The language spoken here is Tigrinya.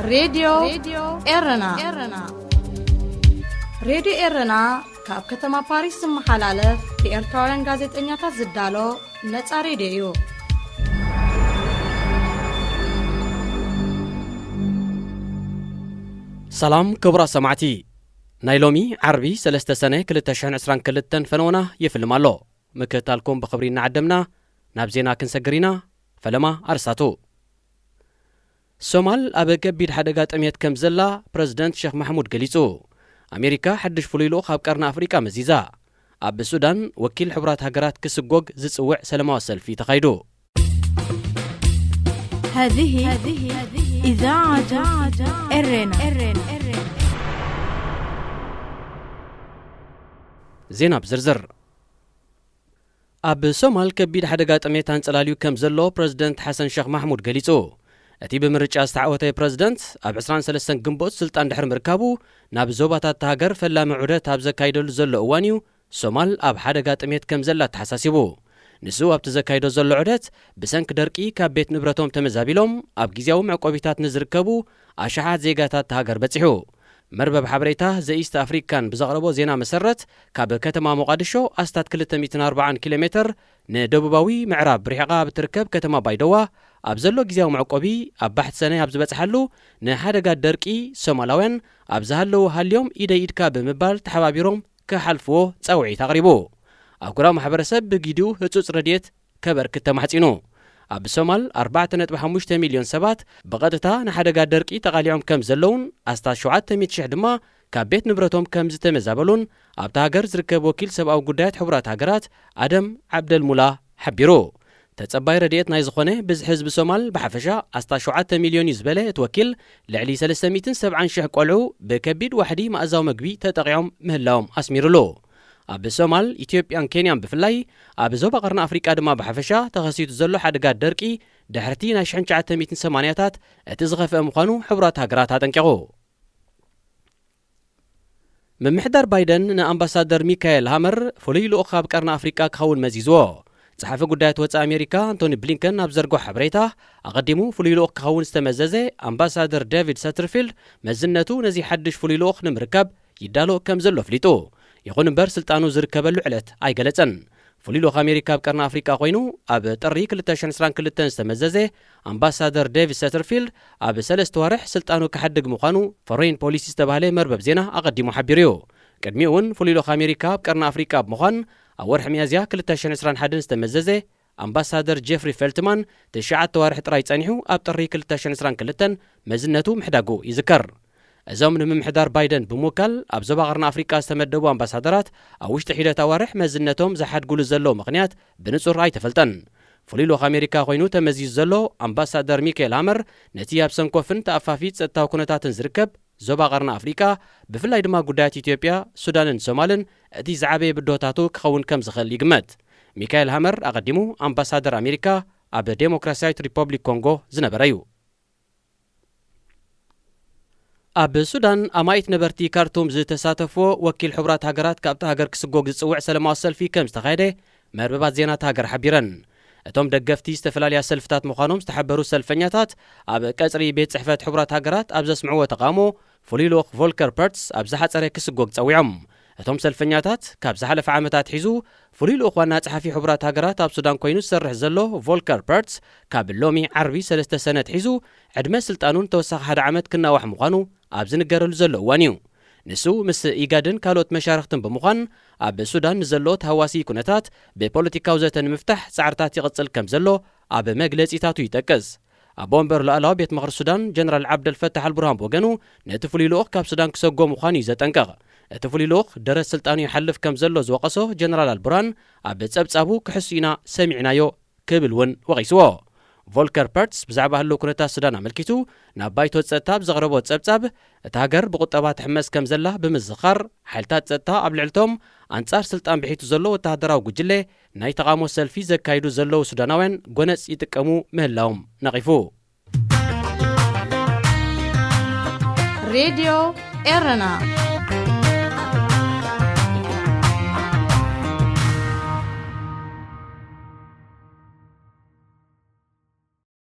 ሬድዮ ኤረና። ሬድዮ ኤረና ካብ ከተማ ፓሪስ ዝመሓላለፍ ብኤርትራውያን ጋዜጠኛታት ዝዳሎ ነጻ ሬድዮ እዩ። ሰላም ክቡራት ሰማዕቲ፣ ናይ ሎሚ ዓርቢ ሰለስተ ሰነ ክልተ ሽሕን ዕስራን ክልተን ፈነወና ይፍልም ኣሎ። ምክትታልኩም ብኽብሪ እናዓደምና ናብ ዜና ክንሰግር ኢና። ፈለማ ኣርስታቱ። ሶማል ኣብ ከቢድ ሓደጋ ጥሜት ከም ዘላ ፕረዚደንት ሸኽ ማሕሙድ ገሊጹ። ኣሜሪካ ሓድሽ ፍሉይ ልኡኽ ኣብ ቀርኒ ኣፍሪቃ መዚዛ። ኣብ ሱዳን ወኪል ሕቡራት ሃገራት ክስጎግ ዝጽውዕ ሰላማዊ ሰልፊ ተኻይዱ። هذه إذاعة إرنا. ዜና ብዝርዝር። ኣብ ሶማል ከቢድ ሓደጋ ጥሜት ኣንጸላልዩ ከም ዘሎ ፕረዚደንት ሓሰን ሸኽ ማሕሙድ ገሊጹ። እቲ ብምርጫ ዝተዓወተ ፕረዚደንት ኣብ ዕስራን ሰለስተን ግንቦት ስልጣን ድሕሪ ምርካቡ ናብ ዞባታት እታ ሃገር ፈላሚ ዑደት ኣብ ዘካይደሉ ዘሎ እዋን እዩ ሶማል ኣብ ሓደጋ ጥሜት ከም ዘላ ተሓሳሲቡ። ንሱ ኣብቲ ዘካይዶ ዘሎ ዑደት ብሰንኪ ደርቂ ካብ ቤት ንብረቶም ተመዛቢሎም ኣብ ግዜያዊ መዕቆቢታት ንዝርከቡ ኣሽሓት ዜጋታት እታ ሃገር በጺሑ። መርበብ ሓበሬታ ዘኢስት ኣፍሪካን ብዘቕረቦ ዜና መሰረት ካብ ከተማ ሞቓድሾ ኣስታት ክልተ ሚእትን ኣርባዓን ኪሎ ሜትር ንደቡባዊ ምዕራብ ርሒቓ ኣብ ትርከብ ከተማ ባይደዋ ኣብ ዘሎ ግዜያዊ መዕቆቢ ኣብ ባሕቲ ሰነ ኣብ ዝበጽሓሉ ንሓደጋ ደርቂ ሶማላውያን ኣብ ዝሃለዉ ሃልዮም ኢደይ ኢድካ ብምባል ተሓባቢሮም ክሓልፍዎ ጻውዒት ኣቕሪቡ። ኣህጉራዊ ማሕበረሰብ ብጊዲኡ ህጹጽ ረድኤት ከበርክት ተማሕጺኑ። ኣብ ሶማል ኣርባዕተ ነጥቢ ሓሙሽተ ሚልዮን ሰባት ብቐጥታ ንሓደጋ ደርቂ ተቓሊዖም ከም ዘለውን ኣስታት ሸውዓተ ሚእቲ ሽሕ ድማ ካብ ቤት ንብረቶም ከም ዝተመዛበሉን ኣብታ ሃገር ዝርከብ ወኪል ሰብኣዊ ጉዳያት ሕቡራት ሃገራት ኣደም ዓብደልሙላ ሓቢሩ። ተጸባይ ረድኤት ናይ ዝኾነ ብዝሒ ህዝቢ ሶማል ብሓፈሻ ኣስታት ሸውዓተ ሚልዮን እዩ ዝበለ እቲ ወኪል፣ ልዕሊ ሰለስተ ሚእትን ሰብዓን ሽሕ ቆልዑ ብከቢድ ዋሕዲ ማእዛዊ መግቢ ተጠቒዖም ምህላዎም ኣስሚሩሉ። ኣብ ሶማል፣ ኢትዮጵያን ኬንያን ብፍላይ ኣብ ዞባ ቀርኒ ኣፍሪቃ ድማ ብሓፈሻ ተኸሲቱ ዘሎ ሓደጋ ደርቂ ድሕርቲ ናይ ሽሕን ትሽዓተ ሚእትን ሰማንያታት እቲ ዝኸፍአ ምዃኑ ሕቡራት ሃገራት ኣጠንቂቑ። ምምሕዳር ባይደን ንኣምባሳደር ሚካኤል ሃመር ፍሉይ ልኡኽ ኣብ ቀርኒ ኣፍሪቃ ክኸውን መዚዝዎ። ጸሓፊ ጉዳያት ወጻኢ ኣሜሪካ ኣንቶኒ ብሊንከን ኣብ ዘርግሖ ሓበሬታ፣ ኣቐዲሙ ፍሉይ ልኡኽ ክኸውን ዝተመዘዘ ኣምባሳደር ዴቪድ ሰትርፊልድ መዝነቱ ነዚ ሓድሽ ፍሉይ ልኡኽ ንምርካብ ይዳሎ ከም ዘሎ ኣፍሊጡ። ይኹን እምበር ስልጣኑ ዝርከበሉ ዕለት ኣይገለጸን። ፍሉይ ልኡኽ ኣሜሪካ ኣብ ቀርኒ ኣፍሪቃ ኮይኑ ኣብ ጥሪ ክልተ ሽሕን ዕስራን ክልተን ዝተመዘዘ ኣምባሳደር ዴቪድ ሰተርፊልድ ኣብ ሰለስተ ዋርሕ ስልጣኑ ክሓድግ ምዃኑ ፎሬን ፖሊሲ ዝተባህለ መርበብ ዜና ኣቐዲሙ ሓቢሩ እዩ። ቅድሚኡ እውን ፍሉይ ልኡኽ ኣሜሪካ ኣብ ቀርኒ ኣፍሪቃ ብምዃን ኣብ ወርሒ ሚያዝያ ክልተ ሽሕን ዕስራን ሓደን ዝተመዘዘ ኣምባሳደር ጄፍሪ ፌልትማን ትሽዓተ ዋርሕ ጥራይ ጸኒሑ ኣብ ጥሪ ክልተ ሽሕን ዕስራን ክልተን መዝነቱ ምሕዳጉ ይዝከር። እዞም ንምምሕዳር ባይደን ብምውካል ኣብ ዞባ ቀርኒ ኣፍሪቃ ዝተመደቡ ኣምባሳደራት ኣብ ውሽጢ ሒደት ኣዋርሕ መዝነቶም ዝሓድጉሉ ዘለዉ ምኽንያት ብንጹር ኣይተፈልጠን። ፍሉይ ልኡኽ ኣሜሪካ ኮይኑ ተመዚዙ ዘሎ ኣምባሳደር ሚካኤል ሃመር ነቲ ኣብ ሰንኮፍን ተኣፋፊ ጸጥታዊ ኩነታትን ዝርከብ ዞባ ቀርኒ ኣፍሪቃ ብፍላይ ድማ ጉዳያት ኢትዮጵያ፣ ሱዳንን ሶማልን እቲ ዝዓበየ ብድሆታቱ ክኸውን ከም ዝኽእል ይግመት። ሚካኤል ሃመር ኣቐዲሙ ኣምባሳደር ኣሜሪካ ኣብ ዴሞክራሲያዊት ሪፐብሊክ ኮንጎ ዝነበረ እዩ። ኣብ ሱዳን ኣማኢት ነበርቲ ካርቱም ዝተሳተፍዎ ወኪል ሕቡራት ሃገራት ካብታ ሃገር ክስጎግ ዝጽውዕ ሰላማዊ ሰልፊ ከም ዝተኻየደ መርበባት ዜና እታ ሃገር ሓቢረን። እቶም ደገፍቲ ዝተፈላለያ ሰልፍታት ምዃኖም ዝተሓበሩ ሰልፈኛታት ኣብ ቀጽሪ ቤት ጽሕፈት ሕቡራት ሃገራት ኣብ ዘስምዕዎ ተቓውሞ ፍሉይ ልኡኽ ቮልከር ፐርትስ ኣብ ዝሓጸረ ክስጎግ ጸዊዖም። እቶም ሰልፈኛታት ካብ ዝሓለፈ ዓመት ኣትሒዙ ፍሉይ ልኡኽ ዋና ጸሓፊ ሕቡራት ሃገራት ኣብ ሱዳን ኮይኑ ዝሰርሕ ዘሎ ቮልከር ፐርትስ ካብ ሎሚ ዓርቢ ሰለስተ ሰነ ኣትሒዙ ዕድመ ስልጣኑ ንተወሳኺ ሓደ ዓመት ክናዋሕ ምዃኑ ኣብ ዝንገረሉ ዘሎ እዋን እዩ። ንሱ ምስ ኢጋድን ካልኦት መሻርኽትን ብምዃን ኣብ ሱዳን ንዘሎ ተሃዋሲ ኩነታት ብፖለቲካዊ ዘተ ንምፍታሕ ጻዕርታት ይቕጽል ከም ዘሎ ኣብ መግለጺታቱ ይጠቅስ። ኣቦ ወንበር ሉኣላዊ ቤት ምኽሪ ሱዳን ጀነራል ዓብደልፈታሕ ኣልቡርሃን ብወገኑ ነቲ ፍሉይ ልኡኽ ካብ ሱዳን ክሰጎ ምዃኑ እዩ ዘጠንቅቕ። እቲ ፍሉይ ልኡኽ ደረት ስልጣኑ ይሓልፍ ከም ዘሎ ዝወቐሶ ጀነራል ኣልቡርሃን ኣብ ጸብጻቡ ክሕሱ ኢና ሰሚዕናዮ ክብል እውን ወቒስዎ። ቮልከር ፐርትስ ብዛዕባ ህልው ኩነታት ሱዳን ኣመልኪቱ ናብ ባይቶ ጸጥታ ብዘቕረቦ ጸብጻብ እታ ሃገር ብቁጠባ ትሕመስ ከም ዘላ ብምዝኻር ሓይልታት ጸጥታ ኣብ ልዕልቶም ኣንጻር ስልጣን ብሒቱ ዘሎ ወተሃደራዊ ጉጅለ ናይ ተቓውሞ ሰልፊ ዘካይዱ ዘለዉ ሱዳናውያን ጎነጽ ይጥቀሙ ምህላዎም ነቒፉ። ሬድዮ ኤረና